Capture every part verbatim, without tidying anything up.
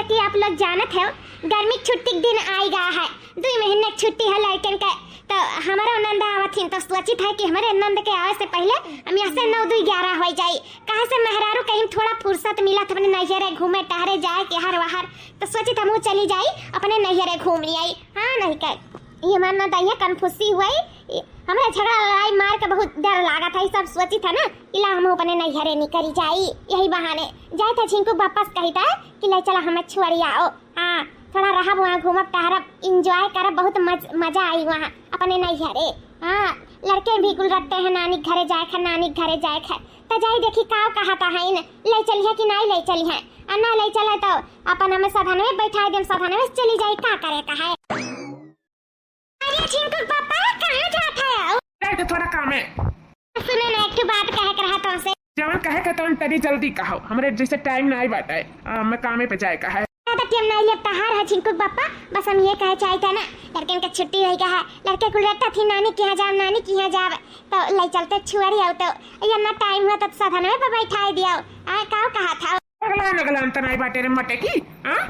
कि आप लोग जानत हो, गर्मी के छुट्टी के दिन आइ गा है, दुइ महीने के छुट्टी है लड़कन के। तो हमरो नंद आवत हिन, तो सोचित है कि हमरे नंद के आवे से पहिले हम यहाँ से नौ दुइ ग्यारह होइ जाई। काहे से मेहरारू कहीं थोड़ा फुर्सत मिलत अपने नैहरे घूमे टहरे जाए के हर वहर, तो सोचित हमहू चली जाई अपने नैहरे घूम आई। हाँ, नहीं के ये हमार नंद है, कन्फ्यूसी हुई, हमरे झगड़ा लड़ाई मार के बहुत डर लागत है, सब सोचित है ना, इला हम अपने नैहरे निकरी जाई। यही बहाने जाइत है झिंकू के बापा से कहित है कि ले चला हमें छोड़ी आओ। हाँ, थोड़ा रहब वहाँ, घूमब टहरब, enjoy करब, बहुत मज-, मजा आई वहाँ अपने नैहरे। हाँ, लड़के भी गुलरट्टे हैं, नानी के घरे जाए खे, नानी के घरे जाए खे। त जाई देखी का कहत है न, ले चलिहे कि नहीं ले चलिहे। आ ना ले चले तो अपन हमें सधनवे बैठाई देम, सधनवे से चली जाई, का करे का है। अरे झिंकू के पापा, कहाँ जात है? जाए तो थोड़ा काम है। सुने ना, एक ठो बात कहे के रहा तुमसे। जवन कहे के तवन तनी जल्दी कहो, हमरे जैसे टाइम ना आई बाटे, आ, मैं कामे पे जाए का है। ज्यादा टाइम नहीं लेब तहार है झिंकू के पापा, बस हम ये कहे चाहित है ना, लड़कन के छुट्टी रही गा है, लड़के कुल रहता थी नानी के यहाँ जाब, नानी के यहाँ जाब, तो ले चलते छुअरी आओ तो, ये ना टाइम हुआ तो सधनवे पे बैठाई दियो। आ, का कहत है? अगला नगला अंत नहीं बाटे रे मटे की, हाँ?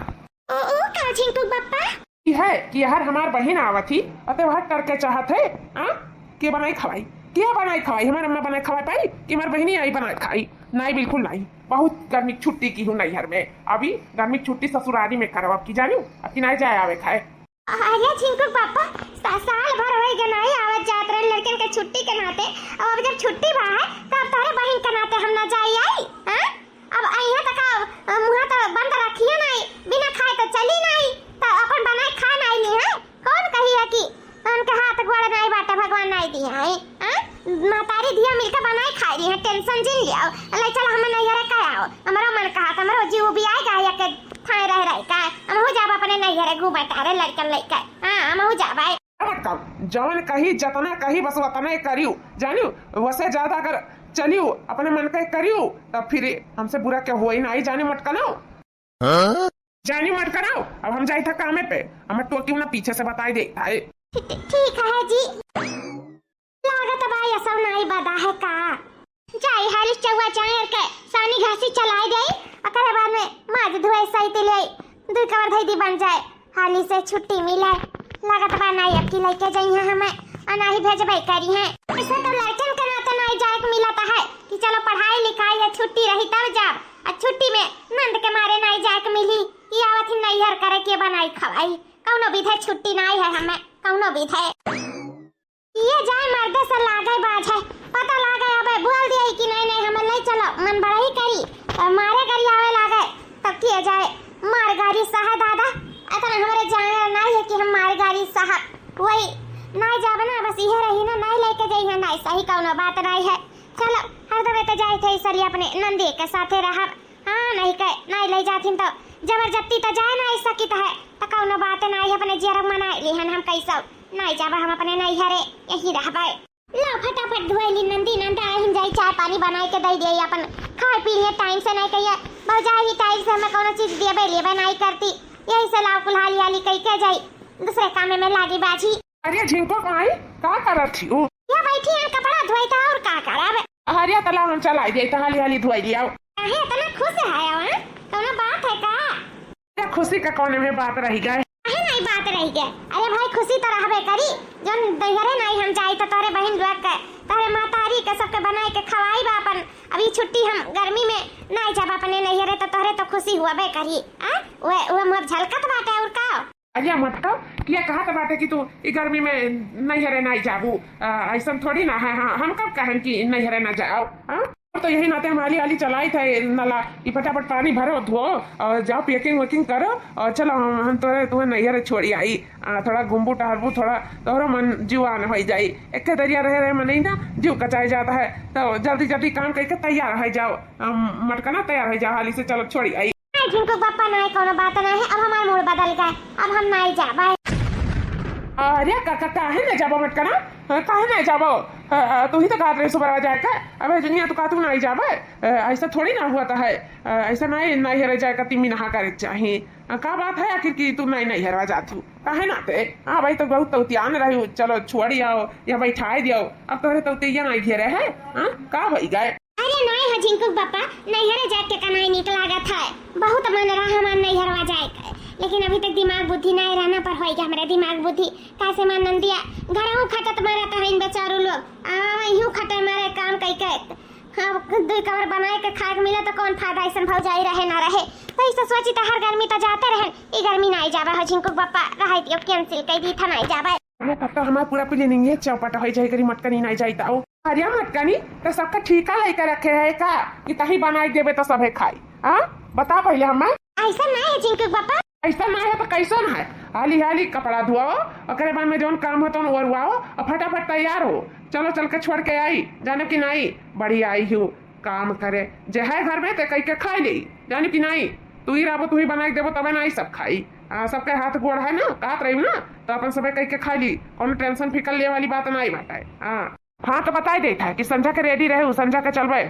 ओ, ओ, का झिंकू के पापा? ई है कि हर हमार बहिन आवत ही, अते वह करके चाहत है, हाँ? के बनाई खवाई? के बनाई खवाई? हमार अम्मा बनाई खवाई पाई कि हमार बहिनी आई बनाई खाई? नहीं, बिल्कुल नहीं। बहुत गर्मी छुट्टी की हूँ नैहर में। अभी गर्मी छुट्टी ससुरारी में करब, अब की जानू, अब की नहीं जाए आवे खाए। अरे झिंकू पापा, सा-, साल भर होई गए नहीं आवत जात रहे लड़कन के छुट्टी के नाते। अब, अब जब छुट्टी बा है, तब तोहरे बहिन के नाते हम ना जाई आई, हाँ? अब अइहे त का, अ, मुँह त बंद रखिए नाई, बिना खाए त चली नाई, त अपन बनाए खा नाई ली है। कौन कही है कि उनके हाथ गोड़ नाई बाटे, भगवान नाई दिए है, हाँ? महतारी धिया मिलके बनाए खाए रही है, tension जिन लिया। ले चल, हमें नैहरे कह आओ, हमरो मन कहा था, हमरो जीव भी आए गा, या के थाए रह रहे का, हम हो जाब अपने नैहरे घूमे टहरे लड़कन लेके, हाँ, हम हो जाब आए। मत कहो, जवन कही, जतना कही, बस वतने करियो, जानियो। वसे ज्यादा अगर चलियो, अपने मन के करियो, तब फिर हमसे बुरा क्या होई ना, आई जाने मत करो। हाँ? जाने मत करो, अब हम जाई था कामे पे, हमें टोकी ना पीछे से बताई दे। आए। ठीक, ठीक है जी। लागत बा ये सब नाई बदा है का? जाई हाली चौवा चायर के सानी घासी चलाई देई, ओकरे बाद में माज धोए सहित ले दुई कवर धई दी बन जाए। हाली से छुट्टी मिले, लागत बा नाई अब की लइके जइहें हमें, और ना ही भेजबे करी हैं। ऐसे तो लड़कन के नाते नाई जाए के मिलत है कि चलो पढ़ाई लिखाई है, छुट्टी रही तब जाब, और छुट्टी में नंद के मारे नाई जाए के मिली कि आवत ही नैहर करे के बनाई खवाई। कौनो विधे छुट्टी नाई है हमें, कौनो विधे। किए जाए मर्दे से लागे बाझे, पता लागे अबे बोल दिए कि नहीं, नहीं, हमें ले चलो, मन बड़ा ही करी, और मारे करी आवे लागे, तब किए जाए मार गारी सहा दादा। अतना हमारे जाने नहीं है कि हम मार गारी सहा, वही नहीं जाबे ना, बस इहे रही ना, नहीं लेके जाई है, नहीं सही कौनो बात नहीं है। चलो, हर दबे तो जाए थे सरी अपने नंदी के साथे रहब। हाँ, नहीं के, नहीं ले जाथिन तो जबरदस्ती तो जाए नहीं सकित है, तो कौनो बात नहीं, अपने जियरा मना लिहन हम कैसो। नहीं जाबे हम अपने नैहरे, यही रहबे। ला फटाफट धोए ली नंदी नंदा, हम जाई चाय पानी बनाए के दे दिए, अपन खाए पी लिए टाइम से, नहीं कहिए भौजाई ही टाइम से हमें कौनो चीज दिए बेलिए नहीं करती, यही से लाओ कुल हाली हाली कही के जाई, दूसरे कामे में लागी बाजी। अरे झिंको माई, का करत ही उ? या बैठी हैं, कपड़ा धोई था और का करब? अरे तला हम चलाई दे, तो हाली हाली धोई लियाओ। काहे इतना खुश है, हाँ? कौनो बात है का? अरे खुशी का कौने में बात रही गए? काहे नहीं बात रही गए? अरे भाई, खुशी तो रहबे करी, जौन नैहरे नहीं हम जाई तो तोहरे बहिन लोग के, तोहरे महतारी के सबके बनाए के खवाई बा अपन। अभी छुट्टी हम गर्मी में नहीं जाब अपने नैहरे तो तोहरे तो खुशी हुआ बे करी, हाँ? वह, वह मुँह झलकत बाटे और का? अरे मत कहो, किया कहत बाटे कि तू ई गर्मी में नैहरे नाई जाबू? आ, ऐसन थोड़ी ना है। हाँ, हम कब कहन कि नैहरे ना जाओ? हाँ, तो यही नाते हम हाली हाली चलाई थे नला, ई फटाफट पानी भरो, धो और जाओ, packing वैकिंग करो और चलो, हम, हम तोरे तुम्हें नैहरे छोड़ी आई। आ, थोड़ा घूमबू टहरबू, थोड़ा तोहरो मन जुआन हो जाई। एक दरिया रहे रहे मनई ना जीव कचाई जाता है, तो जल्दी जल्दी काम करके तैयार हो जाओ। हम मटकना तैयार हो जाओ, हाली से चलो छोड़ी आई। नहीं, झिंकू पापा, नहीं, कौनो बात नहीं है, अब हमार मूड बदल गए, अब हम नहीं जाबे। अरे का, का, काहे नहीं जाबो मटकना? हाँ, काहे नहीं जाबो? हाँ, हाँ, तू ही तो कहत रही सुबह जाए के, अबे दुनिया तो कहतू नहीं जाबे। अ, ऐसा थोड़ी ना हुआ तो है, अ, ऐसा नहीं, नहीं हरे जाए का तिमी नहा करे चाहिए। अ, का बात है आखिर कि तू नहीं, नहीं हरवा जात हूँ, काहे ना ते? हाँ भाई, तो बहुत तौतियान रही, चलो छोड़ी आओ या बैठाए दियो, अब तोहरे तौतिया नहीं घेरे है, हाँ, का भई गए? अरे नहीं, झिंकू के बापा, नैहरे जाए के का नाई नीक लागत है। बहुत मन रहा हमार नैहरवा जाए के, लेकिन अभी तक दिमाग बुद्धि नाई रहना पर होई गया हमरे दिमाग बुद्धि। कैसे मान नंदिया, घरहू खटत मरत हईन बेचारू लोग, आ यूं खटे मरे काम कई के। अब दुई कवर बनाए के खाए के मिले तो कौन फायदा, ऐसन भौजाई रहे ना रहे। तो ऐसे सोची तो हर गर्मी तो जाते रहन, ई गर्मी नाई जाबे हो झिंकू के बापा, रहे दियो, cancel कर दी था, नाई जाबे। अरे तब तो हमार पूरा planning ये चौपट हो जाए करी, मटकनी नाई जाई तो। अरे मटकनी, तो सबका ठीका लेकर रखे है का कि तही बनाई देबे तो सभे खाई? हाँ, बता पहले हमें। ऐसा नहीं है झिंकू के बापा। ऐसा नहीं है तो कैसन है? हाली हाली कपड़ा धुआओ, ओकरे बाद में जौन काम होता है ओरवाओ और फटाफट तैयार हो। चलो चल के छोड़ के आई, जाने कि नहीं, बड़ी आई हूँ काम करे, जे है घर में ते कई के खाई ले, जाने कि नहीं। तू ही रहबो, तू ही बनाई देबो, तबे ना आई सब खाई। हाँ, सबके हाथ गोड़ है ना, कहत रही ना, तो अपन सबे कई के खा ली, कौनो tension फिकर ले वाली बात ना आई बात है। हाँ, हाँ, तो बताई देत है कि संझा के ready रहे, उ संझा के चलबे।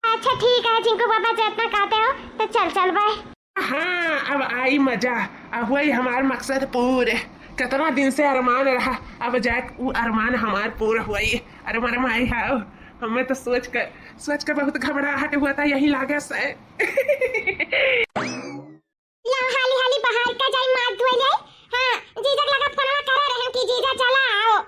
अच्छा ठीक है झिंकू बाबा, जितना कहते हो तो चल चलबे। हाँ, अब आई मजा, अब हुई हमार मकसद पूरे। कितना दिन से अरमान रहा, अब जाए उ अरमान हमार पूरा हुई। अरे मरे माई हाव, हमें तो सोच कर, सोच कर बहुत घबराहट हुआ था, यही लागे से। लाओ हाली हाली बहार का जाई माथ धोए ले। हाँ, जीजा के लगा फोनवा करे रहन कि जीजा चला आओ।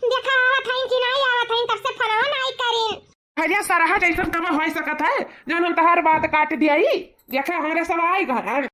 देखा आवत हईन कि नाई आवत हईन, तब से फोनवा नाई करीन। भैया सरहज ऐसन कब हो सकत है जौन हम तहार बात काट दिया ही? देखे हमरे सब आई घर। अरे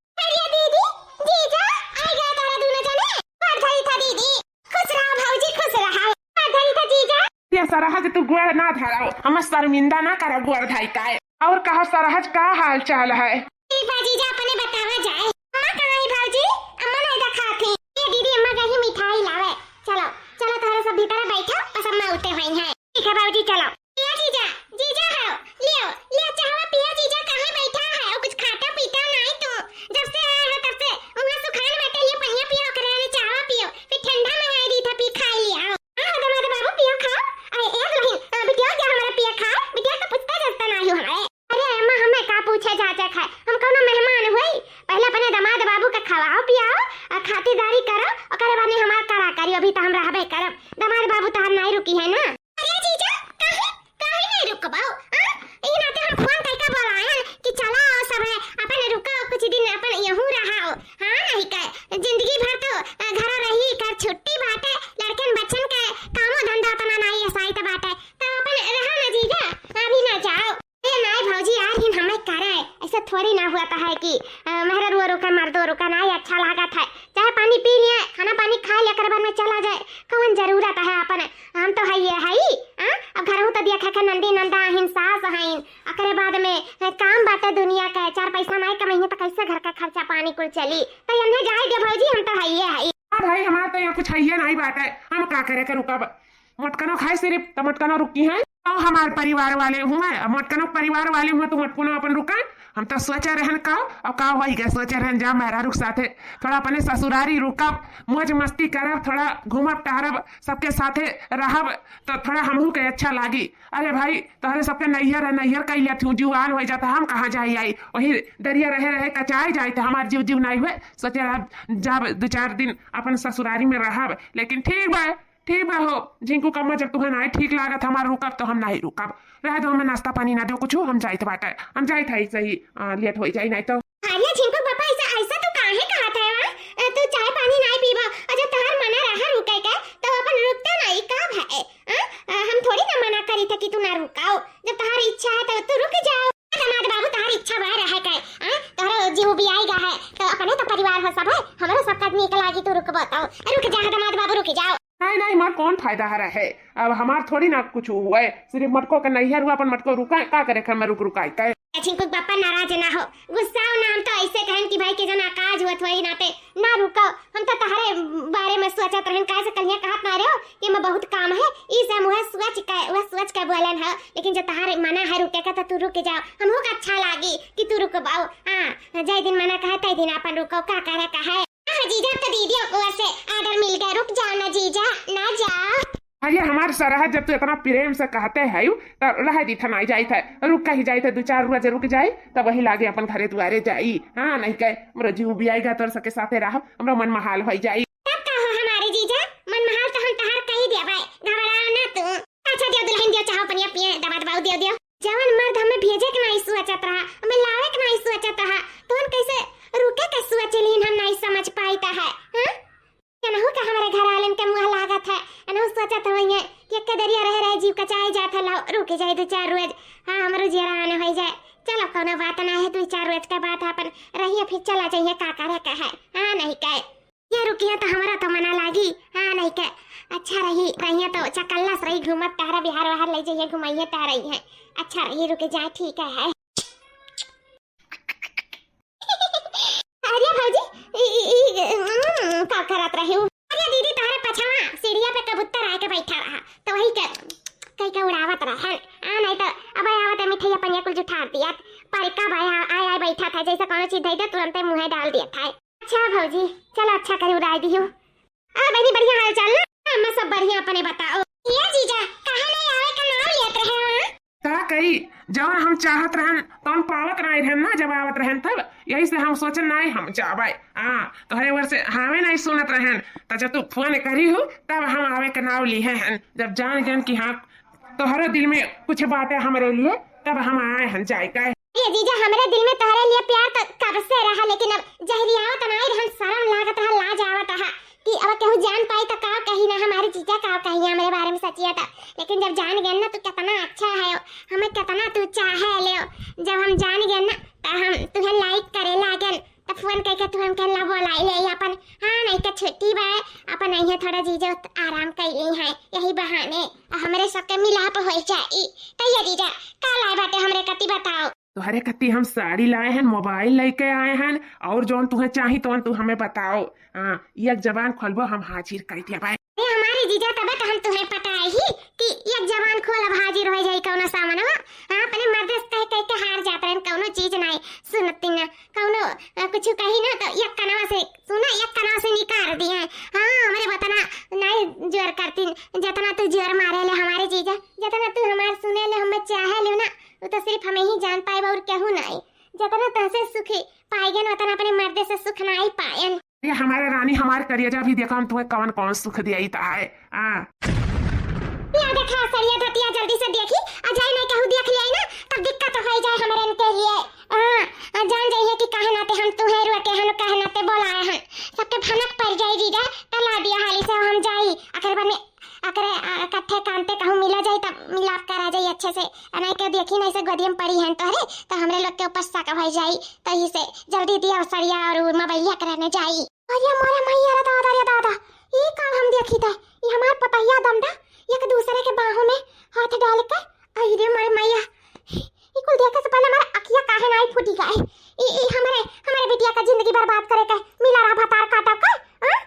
दीदी, जीजा आई गया तारा दोनों जने। गोड़ धरी था दीदी, खुश रहा भौजी, खुश रहा। गोड़ धरी था जीजा। ये सरहज तू गोड़ ना धराओ, हम शर्मिंदा ना करो गोड़ धाई का। और कहा सरहज का हाल चाल है? ठीक बा जीजा, अपने बतावा जाए। अम्मा कहाँ है भौजी? अम्मा नहीं दिखाती। ए दीदी, अम्मा गई मिठाई लावे। चलो, चलो तोहरे सब भीतर बैठो, बस अम्मा उठे हुई हैं। ठीक है भौजी, चलो। पिया जीजा, जीजा हो, लियो, लियो चाहवा पिया जीजा, कहाँ बैठा है? वो कुछ खाता पीता नहीं तू। जब से आया है तब से वहाँ सुखान बैठे, लियो पनिया पियो, ओकरे वाले चाहवा पियो, फिर ठंडा मंगाई दी था, पी खाई लिया। हाँ, हाँ, दमाद बाबू पियो खाओ। अरे ए दुल्हन, आ, बिटिया क्या हमारा पिया खाओ? बिटिया का पूछता जलता नहीं हो हमारे। अरे अम्मा, हमें का पूछे जाचे खाए, हम कौनो मेहमान हुई? पहले अपने दमाद बाबू का खवाओ पियाओ और खातिरदारी करो, ओकरे बाद में हमार करा करियो, अभी तो हम रहबे करब। दमाद बाबू तो हम नहीं रुकी है ना। अरे जीजा, काहे, काहे नहीं रुकबाओ? हाँ? ई नाते हम फोन करके बोलाए हैं कि चला आओ सब है, अपन रुको कुछ दिन, अपन यहू रहाओ। हाँ, नहीं कहे, जिंदगी भर तो, अ, घर रही कर छुट्टी बाटे, लड़कन बच्चन के कामो धंधा उतना नहीं असाइत बाटे, तो अपन रहो ना जीजा, अभी ना जाओ। ए नाई भौजी, यार हिन हमें करे, ऐसा थोड़ी ना हुआ था है कि, अ, मेहररुओ रुका, मर्दो रुका, नाई अच्छा लागत है। चाहे पानी पी लिए, खाना पानी खा लिया, ओकरे बाद में चला जाए, कौन जरूरत है अपन? हम तो है ये है ही, हाँ? अब घर तो दिया खा खा नंदी नंदा हिन, सास हईन, ओकरे बाद में, अ, काम बाटे दुनिया के, चार पैसा नाई कमाइए तो कैसे घर का खर्चा पानी कुल चली? तो इन्हें जाए दे भौजी, हम तो है ये है। हाँ भाई, हमार तो यहाँ कुछ है ये नहीं बात है, हम का करे के रुकब? मटकनो खाए सिर्फ, तो मटकनो रुकी हैं। तो हमार परिवार वाले हुए, अब मटकनो परिवार वाले हुए, तो मटकनो अपन रुका। हम तो सोचे रहन का, और का होई गए, सोचे रहन जा मेहरारू के साथे थोड़ा अपने ससुरारी रुकब, मौज मस्ती करब, थोड़ा घूमब टहरब, सबके साथे रहब, तो थोड़ा हमहू के अच्छा लागी। अरे भाई, तोहरे सबके नैहर है, नैहर कह लिया थी, जुआन हो जाता, हम कहाँ जाई आई, वही दरिया रहे रहे कचाई जाए थे, हमार जीव जीव नहीं हुए। सोचे रहब जब दो चार दिन अपन ससुरारी में रहब, लेकिन ठीक बा, ठीक बा हो, झिंकू कम्मा, जब तुहें नाई ठीक लागत हमार रुकब, तो हम नाई रुकब। रह दो, हमें नाश्ता पानी ना दो कुछ, हम जाइत बाटे, हम जाइत है, सही, आ, लेट हो जाई नाई तो। अरे झिंकू पापा, ऐसा, ऐसा तू काहे कहत है, हाँ? अ, तू चाय पानी नाई पीबा, और जब तहार मना रहा रुके के, तो अपन रुकता नाई का भाई, हाँ? अ, हम थोड़ी ना मना करी था कि तू ना रुकाओ, जब तहार इच्छा है तो तू रुक जाओ। दमाद बाबू, तहार इच्छा वह रहे के, हाँ? तोहरा जीव भी आएगा है, तो अपने तो परिवार हो सब है, हमरो सबका नीक लागी तू रुकबो तो। रुक जा दमाद बाबू, रुक जाओ। नहीं, नहीं, हमार कौन फायदा है रहे? अब हमार थोड़ी ना कुछ हुआ है, सिर्फ मटको के नैहर हुआ, अपन मटको रुका, का करे घर में रुक रुकाई के? झिंकू पापा नाराज ना हो, गुस्सा हो ना, हम तो ऐसे कहन कि भाई के जना काज हुआ थोड़ी ना पे ना रुको, हम तो तहरे बारे में सोचत रहन, काहे से कलिया कहत ना रहो कि मैं बहुत काम है, ई से हम वह सोच के, वह सोच के बोलन है, लेकिन जो तहारे मना है रुके का तो तू रुक जाओ, हमहू का अच्छा लागी कि तू रुकबाओ। हाँ, जय दिन मना कहे तय दिन अपन रुको, का करे का है। हाँ जीजा, तो दीदी ओकरा से order मिल गया, रुक जाओ ना जीजा, ना जाओ। अरे हमार सरहज, जब तू इतना प्रेम से कहते है तो रह दी था, नहीं जाई था, रुक कहीं जाई था, दो चार रोज रुक जाई, तब वही लागे अपन घरे दुआरे जाई। हाँ, नहीं कहे मोर जीव भी आएगा, तोर सबके साथे रह, हमरा मन महाल हो जाई। तब का हो हमारे जीजा, मन महाल तो हम तहार कही दिया भाई, घबराओ ना तू। अच्छा दियो दुल्हन दियो, चाहो पनिया पिए, दमाद बाबू दियो दियो। जवन मर्द हमें भेजे के नाई सोचत रहा, हमें लावे के नाई सोचत रहा, तो हम कैसे रुके के सोच लीन, हम नाई समझ पाइत है, हाँ? केनहू के हमरे घर वालन के मुँह लागत है, एनहू सोचत होइहैं कि एक दरिया रहे रहे जीव कचाए जात है, लाओ रुके जाए दो चार रोज, हाँ, हमरो जियरा आने होई जाए। चलो, कौनो बात ना है, दो चार रोज के बाद अपन रहिए, फिर चला जाइए, का करे के है, हाँ, नहीं के। ये रुकिए तो हमरा तो मना लागी, हाँ, नहीं के। अच्छा रही, रहिए तो चकल्लस रही, घूमत टहरा बिहार वहार ले जाइए, घुमाइए टहराइए, अच्छा रही, रुके जाए, ठीक है, है। अरे भौजी, ई, ई, ई, उम, का करत रही हूँ? अरे दीदी, तोहरे पछवा सीढ़िया पे कबूतर आके बैठा रहा, तो वही के कई के उड़ावत रहन। आ, नहीं तो अब आवत है मिठैया पनिया कुल जुठार दिया, पर का भाई, आ, आय, आय बैठा था, जैसे कौनो चीज दे दे, तुरंते मुँहे डाल दिया था। अच्छा भौजी, चलो अच्छा करी उड़ाई दी हूँ। आ बहनी, बढ़िया हाल चाल ना? हाँ, मैं सब बढ़िया, अपने बताओ। ये जीजा, काहे नहीं आवे का नाम लेत रहे हो, हाँ? का करी, जौन हम चाहत रहन, तौन पावत नाई रहन ना, जब आवत रहन तब। यही से हम सोचन नाई हम जाबे। हाँ, तोहरे ओर से हमें नाई सुनत रहन, त जब तू फोन करी हु, तब हम आवे के नाव लिहे हन। जब जान गन कि हाँ, तोहरे दिल में कुछ बाटे हमरे लिए, तब हम आए हन जाए के। ये जीजा, हमरे दिल में तोहरे लिए प्यार तो कब से रहा, लेकिन अब जहरियावत नाई रहन, शर्म लागत रहा, लाज आवत रहा। कि अब केहू जान पाई तो का कही ना, हमारे जीजा का कही हमरे बारे में सचिया तो। लेकिन जब जान गए ना तो कितना अच्छा है, हमें कितना तू चाहे ले। जब हम जान गए ना तो हम तुहे लाइक करे लागन, तो फोन करके तू हमके ला बोलाई ले अपन। हाँ, नहीं तो छुट्टी बा, अपन नहीं है थोड़ा जीजा आराम कर ली है, यही बहाने हमरे सबके मिलाप हो जाई। तो ये जीजा, का लाए बाटे हमरे कती बताओ? तोहरे कती हम साड़ी लाए हन, मोबाइल लेके आए हन, और जौन तुहे चाही तौन तू हमें बताओ। हाँ, एक जबान खोलबो हम हाजिर कर दिया भाई। अरे हमारे जीजा, तबे तो हम तुहे पटाए ही कि एक जबान खोलब हाजिर हो जाई कौनो सामानवा। हाँ, अपने मर्दे से कह कह के हार जात रहन, कौनो चीज नाई सुनती ना, कौनो अ, कुछ कही ना तो एक कनवा से सुना, एक कनवा से निकाल दिए। हाँ, हमरे बतना नाई जोर करती, जितना तू जोर मारे ले हमारे जीजा, जितना तू हमार सुने ले, हमें चाहे ले ना, वो तो सिर्फ हमें ही जान पाए और केहू नाई। जितना तहसे सुख पाएगन, उतना अपने मर्दे से सुख नाई पाएन। ये हमारे रानी, हमार करेजा भी देखा, हम तुम्हें कवन कवन सुख दियाई त आए। आ। या देखा सरिया धतिया, जल्दी से देखी, आ जाए नहीं कहू देख लिया ना, तब दिक्कत हो जाए हमरे इनके लिए। हाँ, आ जान जाइए कि काहे नाते हम तुम्हें रोके हन, काहे नाते बोलाए हन। सबके भनक पड़ जाए जीजा, त ला दिया हाली से हम जाई। अगर बने अकरे, आ, कत्थे काम पे कहूँ मिला जाई, तब मिलाप करा जाई अच्छे से। आ, नहीं के देखी, नहीं से गोदियम पड़ी हैं तोहरे, तो हमरे लोग के ऊपर शक हो जाई। तो यही से जल्दी दिया सरिया और मोबाइलिया करे ने जाई। अरे मोरे मैया रे दादा रे दादा, ई का हम देखी था? ई हमार पतहिया दमदा एक दूसरे के बाहों में हाथ डाल के, आई रे मोरे मैया, ई कुल देखे से पहले हमारे अखिया काहे नाई फूटी गए? ई, ई हमरे, हमरे बिटिया का जिंदगी बर्बाद करे के मिला रहा भतार काटा का, हाँ?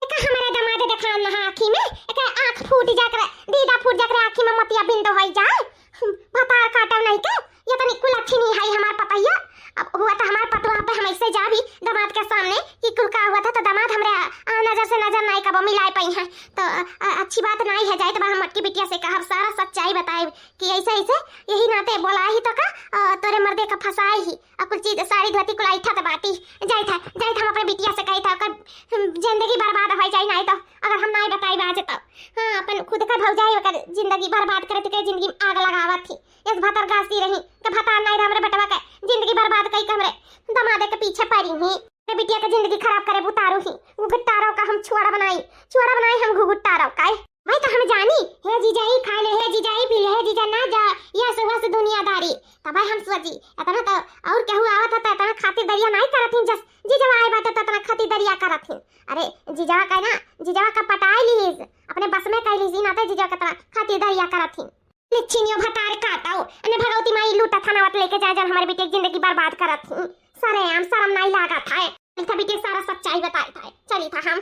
एका हमरे दमाद देखान नहा आँखी में, एका आँख फूट जा करे, दीदा फूट जा करे, आँखी में मोतिया बिंदो होई जाए। हम भतार काटब नहीं के, ये तनी कुल अच्छी नहीं है हमार पतैया। अब हुआ तो हमार पतवा पे हम ऐसे जाबी दमाद के सामने कि कुल का हुआ था, तो दमाद हमरे आ, आ, नजर से नजर नहीं कबो मिलाए पाई है। तो आ, अच्छी बात नहीं है, जाए तो हम मोटकी बिटिया से कहब, सारा सच्चाई बताए कि ऐसे ऐसे यही नाते बोला ही तो का, आ, तोरे मर्दे का फंसाए ही। आ कुल चीज साड़ी धोती कुल ऐठा त बाटी। जाइत है, जाइत हम अपने बिटिया से कही था, ओकर, हम्म, जिंदगी बर्बाद हो जाई नाई तो, अगर हम नाई बताई बाजे तो। हाँ, अपन खुद का भौजाई ओकर जिंदगी बर्बाद करे, तो के जिंदगी में आग लगावत थी। यस भतर गासी रही, के भतार नाई रहे हमरे बेटवा के जिंदगी बर्बाद कई के हमरे दमादे के पीछे पड़ी ही। अरे बिटिया के जिंदगी खराब करे बुतारू ही, घुघुटारो का हम छुआड़ा बनाई, छुआड़ा बनाई हम घुघुटारो का। भाई तो हम जानी, हे जीजा ई खाए ले, हे जीजा ई पी ले, हे जीजा ना जा, यस वस दुनियादारी। तब हम सोची, इतना तो और केहू आवत है तो इतना खातिरदारिया नहीं करत हिन, जस जीजवा आए बाटे तो इतना खातिरदारिया करत हिन। अरे जीजवा का ना, जीजवा का पटाए लीस, अपने बस में कर लीस, ना तो जीजवा का इतना खातिरदारिया करत हिन। लिच्छिनियो भतार काटाओ, अने भगवती माई लूटा थानावत लेके जाए, जन हमारे बेटे की जिंदगी बर्बाद करत हिन। सरे आम शर्म नहीं लागत है। चली था बेटे सारा सच्चाई बताई था, चली था हम।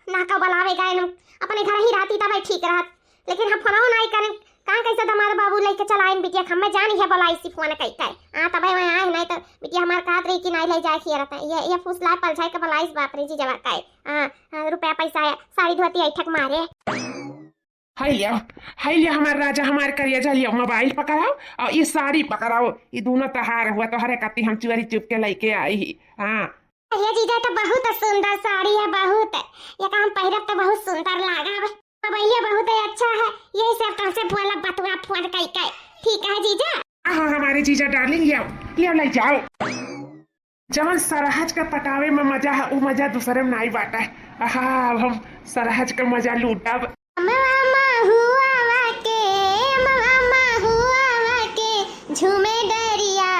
ना का बुलावे गए हम, अपने घर ही रहती तब ठीक रहत। लेकिन हम फोनवा नाई करें, कहाँ कैसे दमाद बाबू लेके चलाइन बिटिया के, हमें जान ही है बुलाई सी फोन कई कई। हाँ, तबे वहाँ आए, नहीं तो बिटिया हमार कहत रही कि नहीं ले जाए खिया रहता। ये, ये फुसला पलझाए के बुलाइस बाप रे जी जवा कई। हाँ, हाँ, रुपया पैसा है, साड़ी धोती ऐठक मारे। हाय लिया, हाय लिया हमार राजा, हमार करेजा लिया, मोबाइल पकड़ाओ और ये साड़ी पकड़ाओ, ये दोनों तहार हुआ, तोहरे कती हम चोरी चुप के लेके आई ही। हाँ। ये जीजा तो बहुत सुंदर साड़ी है, बहुत। ये काम पहिरब तो बहुत सुंदर लागा। अब ये बहुत अच्छा है, यही सब तुमसे बोला बतुआ फोन कई कई। ठीक है जीजा। आ, ए जीजा डार्लिंग, ले आओ, ले आओ, ले जाओ। जवन सरहज का पटावे में मजा है, उ मजा दूसरे में नाई बाटे। आहा, अब हम सरहज का मजा लूटब। मवा महुआ के, मवा महुआ के, झूमे डरिया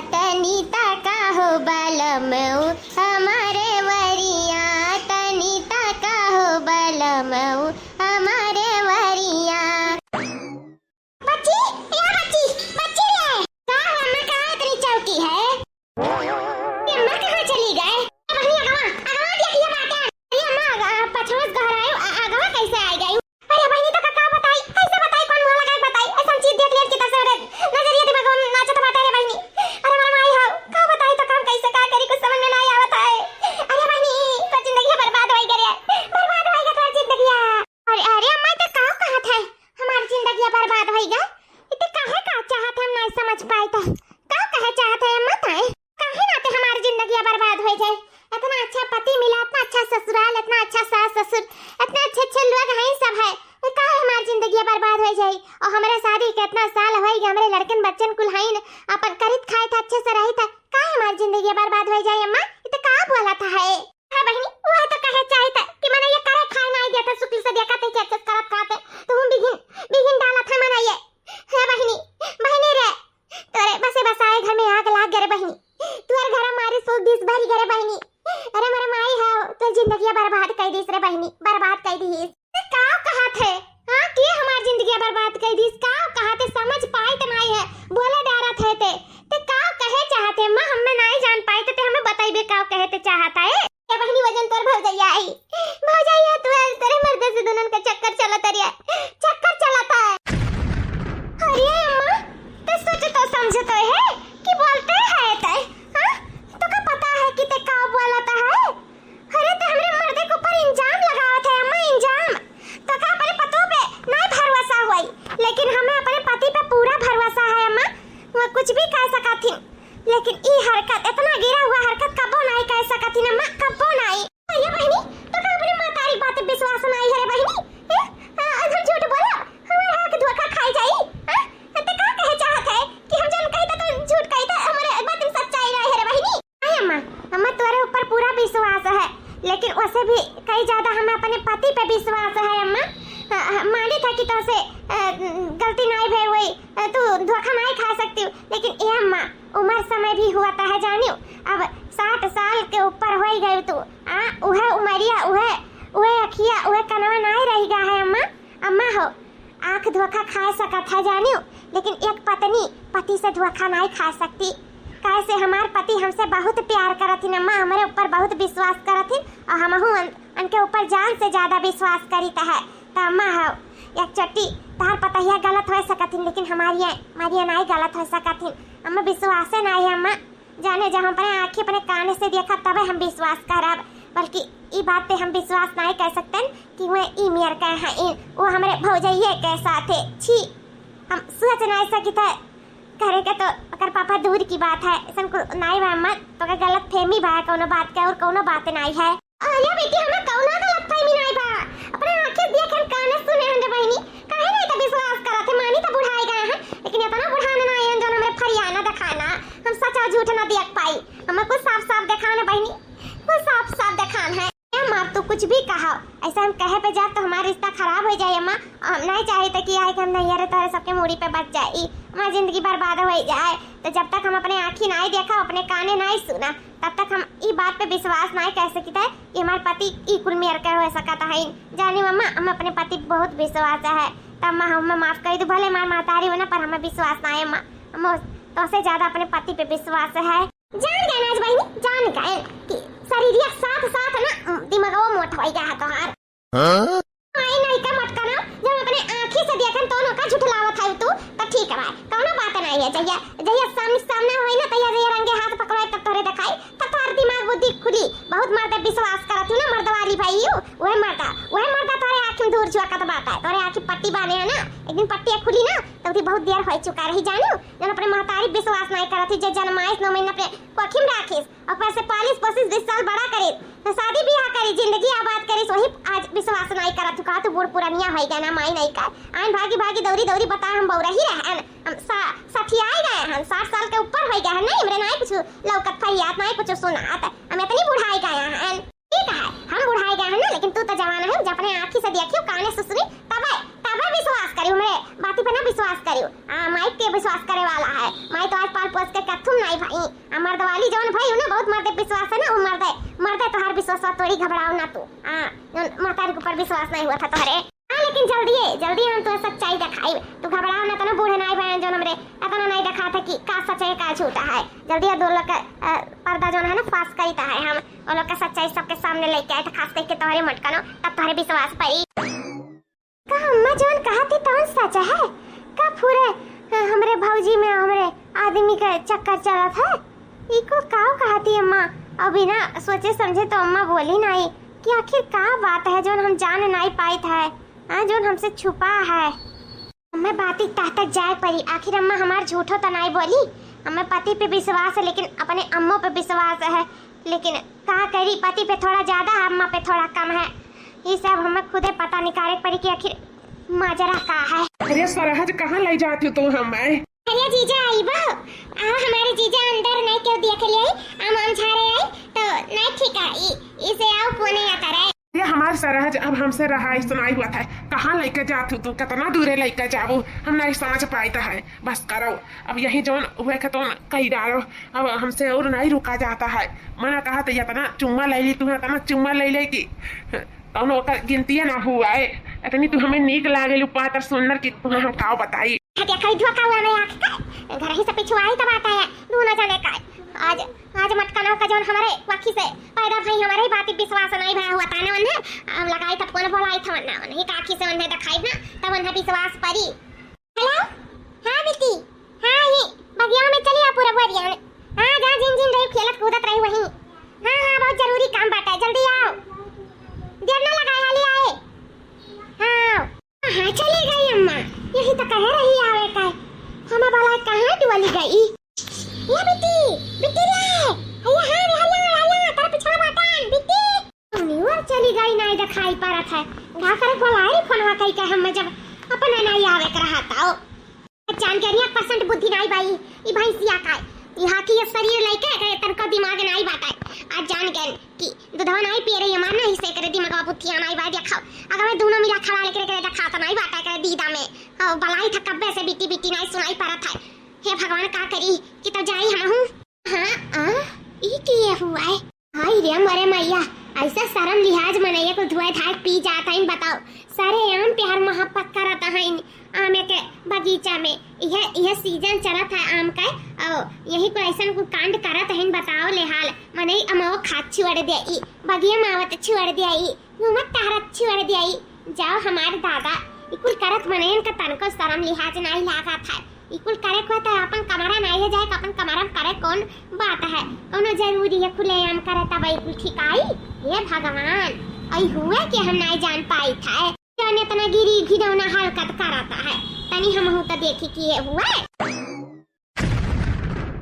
तनी तका हो बलमऊ हमारे वरिया, तनी तका हो बलमऊ हमारे वरिया। बच्ची, ए बच्ची, बच्ची रे, का हो अम्मा, का इतनी चौकी है? ए अम्मा, कहाँ चली गए? ए बहिनी, अगवा, अगवा देखिए बाटे। अरे अम्मा, अग-, पछवा से घर आयो, अ-, अगवा कैसे आ गई? अरे बहिनी, तो का, का बताई? कैसे बताई? कौन मुँह लगा के बताई? ऐसा चीज देख लिया कि तब से मेरे नजरिया दिमाग में नाचत बाटे रे बहिनी। अरे मोर माई हो, का बताई तो काम कैसे का करी, कुछ समझ में नहीं आवत है। अरे बहिनी, तो जिंदगी बर्बाद होई गई रे, बर्बाद होई गई तोर जिंदगिया। अरे, अरे अम्मा, तो का कहत है? हमार जिंदगिया बर्बाद होई गई? इते काहे का चाहत है, हम नहीं समझ पाई तो। का कहे चाहत है अम्मा ताई? काहे नाते हमार जिंदगिया बर्बाद हो जाए? इतना अच्छा पति मिला, इतना अच्छा ससुराल, इतना अच्छा सास ससुर, इतने अच्छे अच्छे लोग हैं सब है। ये काहे हमार जिंदगिया बर्बाद हो जाए? और हमारे शादी के इतना साल होई गए, हमारे लड़कन बच्चन कुल हईन, अपन करित खाए था, अच्छे से रही था, काहे हमार जिंदगिया बर्बाद हो जाए अम्मा? इते का बोला था है? है बहिनी, वह तो कहे चाहित कि मनइया करे खाए नाई देत है, सुखी से देखत है, चेक चेक करत खात है, तो हम बिघिन, बिघिन डालत है मनइया। है बहिनी, बहिनी रे, तोरे बसे बसाए घर में आग लाग गए रे बहिनी, तुअर घर मारे सो बीस भरी गए रे बहिनी। अरे मोर माई हो, तोर जिंदगिया बर्बाद कर दीस रे बहिनी, बर्बाद कर दीस। का कहत है? हाँ, के हमार जिंदगिया बर्बाद कर दीस? का कहत है? समझ पाइत नाई है, बोले डरत है ते। ते का कहे चाहत है? माँ, हमें नाई जान पाई, ते, ते हमें बताइबे का कहे ते चाहत है? ए बहिनी, वजन तोर भौजैया आई। भौजैया, तू है, तेरे मर्दे से दोनों का चक्कर चलत है, चक्कर चलत है। अरे अम्मा, ते सोचत समझत है कि बोलते है ते? हाँ? तो का पता है कि ते का बोलत है? अरे, ते हमरे मर्दे के ऊपर इल्जाम लगावत है अम्मा, इल्जाम। तो का अपने पतोह पे नाई भरोसा हुई, लेकिन हमें अपने पति पे पूरा भरोसा है अम्मा। वो कुछ भी कह सकत थी, लेकिन ई हरकत, इतना गिरा हुआ हरकत कबो नाई कह सकत थी अम्मा, कबो नाई। अरे बहिनी, तो का अपने महतारी बात पे विश्वास नाई है रे बहिनी? हैं? आ, हम झूठ बोला, हमारे हाथ धोखा खाई जाई? हैं? ते का कहे चाहत है कि हम जौन कही तो, तो झूठ कही तो हमारे बात में सच्चाई नाई है रे बहिनी? नहीं अम्मा, अम्मा तोरे ऊपर पूरा विश्वास है, लेकिन उसे भी कई ज्यादा हमें अपने पति पे विश्वास है अम्मा। अ, अ, मानी था कि तोसे, अ, गलती नाई भई हुई, अ, तू धोखा नाई खा सकती हो, लेकिन ए अम्मा, उम्र समय भी हुआ था है जानियो, अब साठ साल के ऊपर होई गई तू, आ, उहे उमरिया, उहे, उहे अखिया, उहे कनवा नाई रही गा है अम्मा। अम्मा हो, आँख धोखा खाए सकत है जानियो, लेकिन एक पत्नी पति से धोखा नाई खा सकती। काहे से हमार पति हमसे बहुत प्यार करत हिन अम्मा, हमरे ऊपर बहुत विश्वास करत हिन और हमहू उन, उनके ऊपर जान से ज्यादा विश्वास करीत है। त अम्मा हो, एक चोटी तहार पतहिया गलत हो सकत हिन, लेकिन हमारी, हमारी नाई गलत हो सकत हिन। अम्मा विश्वासे नाई है अम्मा। जाने जब हम अपने आँखी अपने कान से देखब तबे हम विश्वास करब, बल्कि ई बात पे हम विश्वास नाई कर सकतन कि वह ई मेर के हैं, ई वो हमरे भौजैये के साथे। छी, हम सोच नाई सकित है। करे के तो ओकर पापा दूर की बात है, ऐसन कुल नाई बा अम्मा, तो के गलत फहमी बा कौनो बात के और कौनो बात नाई है। अरे बेटी, हमें कौनो गलत फहमी नाई बा, अपने आँखी देखे कान सुने हैं रे बहिनी, काहे नाई तो विश्वास करत है, मानी तो बुढ़ाए गए हैं, लेकिन इतना बुढ़ाना नाई है जो हमरे फरियाना दिखाना। हम सच और झूठ ना देख पाई, हमें कुछ साफ साफ दिखाओ ना बहिनी, कुछ साफ साफ दिखान है। ए अम्मा, अब तू कुछ भी कहा, ऐसे हम कहे पे जाब तो हमार रिश्ता खराब हो जाए अम्मा। हम नहीं चाहित कि आए कि हम नैहरे तोहरे सबके मूड़ी पे बच जाए, हमार जिंदगी बर्बाद हो जाए। तो जब तक हम अपने आँखी नहीं देखा, अपने काने नहीं सुना, तब तक हम ई बात पे विश्वास नहीं कर सकित है कि हमार पति ई कुल मेर के हो सकत है। जानी अम्मा, हम अपने पति पे बहुत विश्वास है, तो अम्मा हमें माफ कर दो, भले हमार महतारी हो ना, पर हमें विश्वास नहीं है अम्मा, हम तोसे ज्यादा अपने पति पे विश्वास है। जान गए ना आज बहिनी, जान गए कि शरीरिया साथ साथ ना दिमागवा मोट होई गया है तोहार। हाँ? आई नहीं का मत करना, जब अपने आँखी से देखन तो ओका झुठलावत है तू, तो ठीक है भाई, कौनो बात नहीं है। जहिया, जहिया सामने सामने होई ना, तहिया जहिया रंगे हाथ पकड़ाई तब तोरे दिखाई, तब तोहर दिमाग बुद्धि खुली। बहुत मर्द विश्वास करत हूँ ना, मर्द वाली भाई यू, वह मर्दा, वह मर्दा तोरे आँखी में धूर झोंकत बात है, तोरे आँखी पट्टी बाने है ना, एक दिन पट्टी खुली ना, तो बहुत देर हो चुका रही जानू, जन अपने महतारी विश्वास नहीं करत थी, जे जनमाइस नौ महीना अपने कोखी में राखिस, ओकर से पालिस पोसिस बीस साल बड़ा करिस, तो शादी ब्याह करी, जिंदगी आबाद करिस, वही आज विश्वास नहीं करत। तू कहा तू बूढ़ पुरनिया होई गए ना, माई नहीं कर। आन भागी भागी दौरी दौरी बता हम बौरा ही रहे, हम सा-, सठियाई गए हैं, साठ साल लौकत फरियात नाई कुछ सुनात। हम इतनी बुढ़ाई गया हैं। ठीक है, हम बुढ़ाई गया हैं ना, लेकिन तू तो जवान है, जब अपने आँखी से देखियो, काने से सुनी, तबे, तबे विश्वास करियो, हमरे बाती पे ना विश्वास करियो। हाँ, माई के विश्वास करे वाला है, माई तो आज पाल पोस के कथुम नाई भाई। आ मर्द वाली जौन भाई, उन्हें बहुत मर्दे विश्वास है ना, वो मर्दे, मर्दे तोहार विश्वास तोड़ी, घबराओ ना तू। हाँ, जौन महतारी के ऊपर विश्वास नहीं हुआ था तोहरे। हाँ, लेकिन जल्दी है, जल्दी हम तुम्हें सच्चाई दिखाई। तू घबराओ ना, इतना बूढ़े नाई बहन जौन हमरे इतना नहीं दिखा था कि का सच है, का झूठा है। जल्दी है, दो लोग का, अ, पर्दा जौन है ना, फास करीता है हम। वो लोग का सच्चाई सबके सामने लेके आए, तो खास करके तोहरे मटकनो, तब तोहरे विश्वास पड़ी। का अम्मा जौन कहा थी, तौन सच है? का पूरे, अ, हमरे भौजी में, हमरे आदमी का चक्कर चलत है? ई कुल काव कहती अम्मा? अब बिना सोचे समझे तो अम्मा बोली नाई कि आखिर का बात है जौन हम जान नाई पाइत है, हाँ, जौन हमसे छुपा है। हमें बाती तह तक जाए पड़ी। आखिर अम्मा हमार झूठो तो नाई बोली, हमें पति पे विश्वास है, लेकिन अपने अम्मो पे विश्वास है, लेकिन का करी, पति पे थोड़ा ज्यादा है, अम्मा पे थोड़ा कम है। ये सब हमें खुदे पता निकाले पड़ी कि आखिर माजरा का है। अरे सरहज, कहाँ ले जाती हो तू हमें? अरे जीजा, आई बा, आओ हमारे जीजा अंदर, नहीं क्यों देख लिए, आम आम झारे आई, तो नहीं ठीक है, ई-, इसे आओ कोने आता रहे। ये हमार सरहज, अब हमसे रहाई सुनाई हुआ था, कहाँ लेके जात हो तू, कितना दूरे लेके जाबू, हम नहीं समझ पाइत है। बस करो, अब यही जौन हुए के तौन कही डालो, अब हमसे और नहीं रुका जाता है। मना कहा तो इतना चुम्मा ले ली तुम्हें, इतना चुम्मा ले ले कि कौनो ओकर गिनतिये ना हुआ है। इतनी तू हमें नीक लागेलू, पातर सुंदर, कि तुम्हें हम काव बताई। हटिया खरीदुआ का हुआ मेरे आँख का, घर ही से पिछुआ ही तो बात है, दूना जाने का। आज, आज मटकनों का जौन हमारे आँखी से पैदा भाई, हमारे ही बात विश्वास नहीं भया हुआ था ना उन्हें, हम लगाई तब कौन बोलाई था ना, उन्हें का आँखी से उन्हें दिखाई ना, तब उन्हें विश्वास पड़ी। हेलो, हाँ बिट्टी, हाँ, ये बगिया में चली आ पूरा बोरिया में। हाँ, जहाँ जिन जिन रही खेलत कूदत रही वहीं। हाँ, हाँ, बहुत जरूरी काम बाटे, जल्दी आओ, देर ना लगाए, हाली आए। हाँ, हाँ, चली गई अम्मा, यही तो कहे रही आवे का, हमें बोला कहाँ डुअली गई। ए बिट्टी, बिट्टी रे, हैया, हाँ रे, हैया, हैया, तेरा पिछवा बाटन, बिट्टी। कौनी ओर चली गई, नाई दिखाई पड़त है। का करे बोलाई फोनवा कई के, हम जब अपने नाई आवे के रहा था। जान के एक percent बुद्धि नाई बाई, ई भैंसिया का है। ई हाथी ये शरीर लेके एकरे तनको दिमाग नाई बाटा। आज जान गए कि दूधवा नाई पिए रही हमार, नहीं से एकरे दिमागवा बुद्धिया नाई बाई, देखाओ। अगर मैं दोनों मिला खड़ा लेके एकरे देखा तो नाई बाटा एकरे दीदा में। हाँ, बलाई था कब्बे से बिट्टी बिट्टी नाई सुनाई पड़त है। हे भगवान, का करी कि तब जाई हमहू। हाँ, आ, ई किए हुआ है? हाय रे मोरे मैया, ऐसा शर्म लिहाज मनैया को धोए धाए पी जात हइन, बताओ। सरेआम प्यार मोहब्बत करत हइन आमे के बगीचा में। यह, यह season चलत है आम का, और यही को ऐसन को कांड करत हइन, बताओ ले हाल। मनई अमो खात छोड़ दे ई, बगिया मावत छोड़ दे ई, घूमत टहरत छोड़ दे ई। जाओ हमार दादा, ई कुल करत मनैयन का तनको शर्म लिहाज नाई लागत है। ई कुल करे को तो अपन कमरा नाई है जाए, अपन कमरा में करे कौन बात है? कौनो जरूरी है खुलेआम करे तब ई कुल ठीक आई? हे भगवान, आई हुए कि हम नाई जान पाई था। जौन इतना गिरी घिनौना हरकत करता है, तनी हमहू तो देखी कि ये हुए।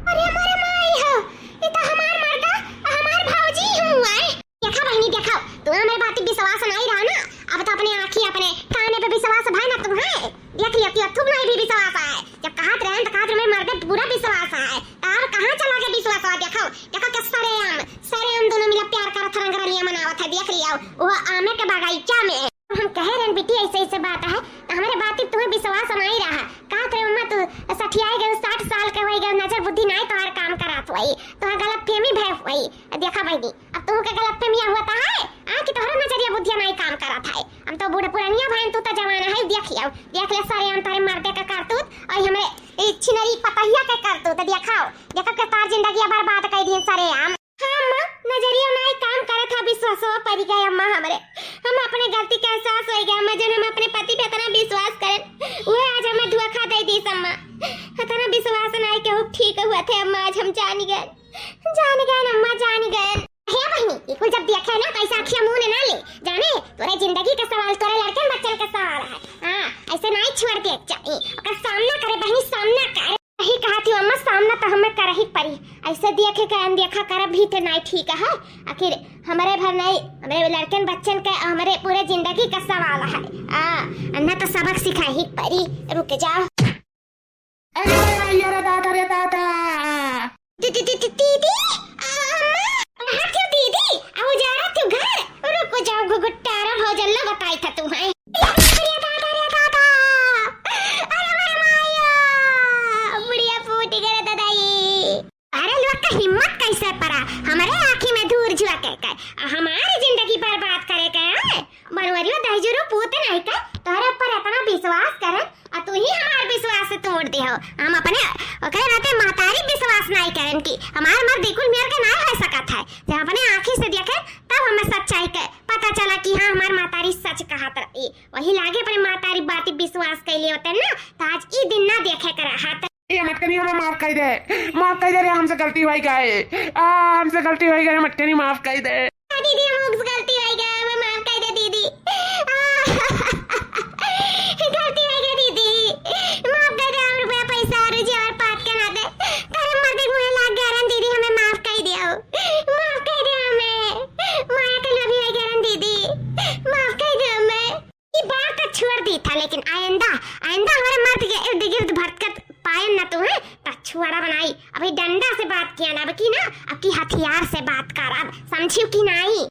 अरे मोरे माई हो, ई तो हमार मर्दा, हमार भौजी हुए। देखा बहिनी, देखा, तुम्हें हमारे बात पे विश्वास नहीं रहा ना, अब तो अपने आँखी, अपने काने पे विश्वास भाई ना तुम्हें। देख लियो कि अब तुम नहीं भी विश्वास है। जब कहत रहे तो कहत रहे, मर्दे पूरा विश्वास है। अब कहाँ चला गया विश्वास है? देखो, देखो के सरेआम, सरेआम दोनों मिला प्यार करत, रंग रलिया मनावत है। देख लियो, वो आमे के बगीचा में। हम कहे रहन, "बिट्टी, ऐसे, ऐसे बात है," तो हमारे बात पे तुम्हें विश्वास नहीं रहा। कहत रहे, "अम्मा, तू सठियाए गए, साठ साल के होई गए, नजर बुद्धि नहीं तोहार काम करत होई, तोहार गलतफहमी भय होई।" देखा बहिनी, अब तुमके गलतफहमिया हुआ था है, आ, कि तोहरा नजरिया बुद्धिया नाई काम करत है। हम तो बूढ़ पुरनिया भाई, तू तो जवान है, देख लियो, देख ले सरेआम तारे मर्दे का करतूत और हमरे ई छिनरी पतहिया के करतूत। देखाओ, देखो के तार जिंदगी बर्बाद कर दिए सरेआम। हाँ अम्मा, नजरिया नाई काम करत है, विश्वासवा पड़ गए अम्मा हमरे। हम अपने गलती के एहसास हो गया अम्मा, जन हम अपने पति पे इतना विश्वास करें, वो आज हमें धोखा दे दी अम्मा। इतना विश्वास नाई के ठीक हुआ थे अम्मा, आज हम जान गए। जान गए अम्मा, जान गए। हे बहिनी, ई कुल जब देखे ना, तो ऐसे अखियाँ मूंद ना ले। जाने, तोरे जिंदगी का सवाल, तोरे लड़कन बच्चन का सवाल है। हाँ, ऐसे नाई छोड़ दे चाहिए। ओकर सामना करे बहिनी, सामना करे। यही कहा थी अम्मा, सामना तो हमें कर ही पड़ी। ऐसे देखे के अनदेखा करब भी तो नाई ठीक है। आखिर हमरे भर नाई, हमरे लड़कन बच्चन के, हमरे पूरे जिंदगी का सवाल है। आ, अन्ना तो सबक सिखाई ही पड़ी। रुक जाओ। अरे, अरे, अरे दादा, अरे दादा। दी-, दी-, दी-, दी-, दीदी, आ, अम्मा, कहाँ थी दीदी? आ, उजारा थी घर? रुको, जाओ, घुघुट्टारा भौजन लो बताई था तू, हैं? अरे दादा, रे दादा, अरे हमारे माया, बुढ़िया फूट गए दादा ये। अरे लोग का हिम्मत कैसे पड़ा, हमारे आँखी में धूर झुआ के, के, आ, हमारी जिंदगी बर्बाद करे के, हैं? बनवरियो दहिजरू पूत नहीं के, तोहरे ऊपर इतना विश्वास करे, आ तू ही हमार विश्वास तोड़ दे हो। हम अपने ओकरे नाते महतारी विश्वास नहीं करेन कि हमार मर्द बिल्कुल मेर के नहीं हो सकत है। जब अपने आँखी से देखे तब हमें सच्चाई के पता चला कि हाँ, हमार महतारी सच कहत रही। वही लागे अपने महतारी बाती विश्वास कैले होते ना, तो आज ई दिन ना देखे के रहत। ए मटकनी, हमें माफ कर दे, माफ कर दे रे, हमसे गलती हो गई, आ, हमसे गलती हो गई, मटकनी माफ कर दे। दीदी, हमसे गलती हो गई, हमें माफ कर दे दीदी। आ, गलती हो गई दीदी, माफ कर दे, हम रुपया पैसा और जेवर पात के ना दे, तेरे मर्द के मुँह लाग गया रन दीदी, हमें माफ कर दियो, माफ कर दे हमें, माया के लोभी हो गया रन दीदी, माफ कर दे हमें। ई बात तो छोड़ दी था, लेकिन आइंदा, आइंदा हमारे मर्द के इर्द गिर्द भटकत पाए न तू है, तो छुआरा बनाई। अभी डंडा से बात किया ना, अब की ना, अब की हथियार से बात करब, समझियो कि नहीं?